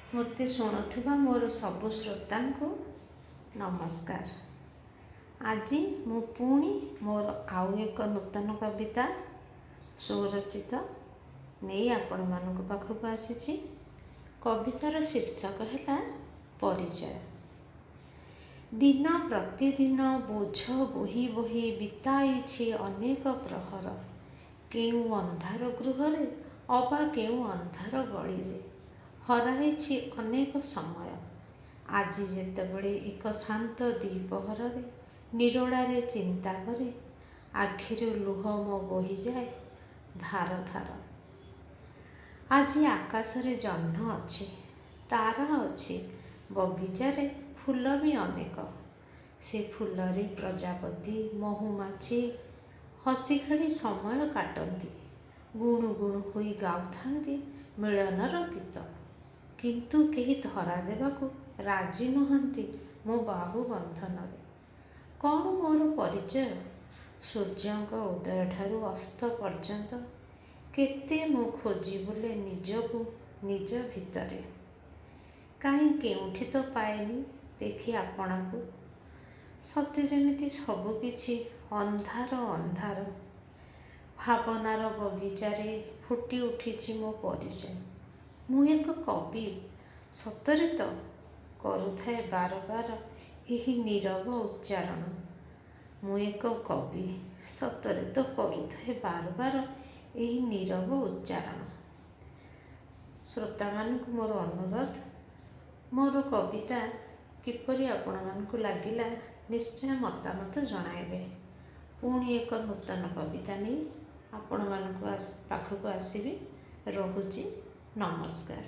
ମୋତେ ଶୁଣୁଥିବା ମୋର ସବୁ ଶ୍ରୋତାଙ୍କୁ ନମସ୍କାର। ଆଜି ମୁଁ ପୁଣି ମୋର ଆଉ ଏକ ନୂତନ କବିତା ସ୍ୱରଚିତ ନେଇ ଆପଣମାନଙ୍କ ପାଖକୁ ଆସିଛି। କବିତାର ଶୀର୍ଷକ ହେଲା ପରିଚୟ। ଦିନ ପ୍ରତିଦିନ ବୋଝ ବୋହି ବୋହି ବିତାଇଛି ଅନେକ ପ୍ରହର, କେଉଁ ଅନ୍ଧାର ଗୃହରେ ଅବା କେଉଁ ଅନ୍ଧାର ଗଳିରେ ହରାଇଛି ଅନେକ ସମୟ। ଆଜି ଯେତେବେଳେ ଏକ ଶାନ୍ତ ଦ୍ୱିପ୍ରହରରେ ନିରୋଳାରେ ଚିନ୍ତା କରେ, ଆଖିରୁ ଲୁହ ମୋ ବୋହିଯାଏ ଧାର ଧାର। ଆଜି ଆକାଶରେ ଜହ୍ନ ଅଛି, ତାରା ଅଛି, ବଗିଚାରେ ଫୁଲ ବି ଅନେକ। ସେ ଫୁଲରେ ପ୍ରଜାପତି, ମହୁମାଛି ହସି ଖେଳି ସମୟ କାଟନ୍ତି, ଗୁଣୁ ଗୁଣୁ ହୋଇ ଗାଉଥାନ୍ତି ମିଳନର ଗୀତ। କିନ୍ତୁ କେହି ଧରା ଦେବାକୁ ରାଜି ନୁହନ୍ତି ମୋ ବାହୁ ବନ୍ଧନରେ। କ'ଣ ମୋର ପରିଚୟ? ସୂର୍ଯ୍ୟଙ୍କ ଉଦୟଠାରୁ ଅସ୍ତ ପର୍ଯ୍ୟନ୍ତ କେତେ ମୁଁ ଖୋଜି ବୁଲେ ନିଜକୁ ନିଜ ଭିତରେ, କାହିଁ କେଉଁଠି ତ ପାଏନି ଦେଖି ଆପଣାକୁ। ସତେ ଯେମିତି ସବୁକିଛି ଅନ୍ଧାର ଅନ୍ଧାର। ଭାବନାର ବଗିଚାରେ ଫୁଟି ଉଠିଛି ମୋ ପରିଚୟ। ମୁଁ ଏକ କବି, ସତରେ ତ କରୁଥାଏ ବାର ବାର ଏହି ନୀରବ ଉଚ୍ଚାରଣ। ମୁଁ ଏକ କବି, ସତରେ ତ କରୁଥାଏ ବାର ବାର ଏହି ନୀରବ ଉଚ୍ଚାରଣ। ଶ୍ରୋତାମାନଙ୍କୁ ମୋର ଅନୁରୋଧ, ମୋର କବିତା କିପରି ଆପଣମାନଙ୍କୁ ଲାଗିଲା ନିଶ୍ଚୟ ମତାମତ ଜଣାଇବେ। ପୁଣି ଏକ ନୂତନ କବିତା ନେଇ ଆପଣମାନଙ୍କୁ ପାଖକୁ ଆସିବି। ରହୁଛି, ନମସ୍କାର।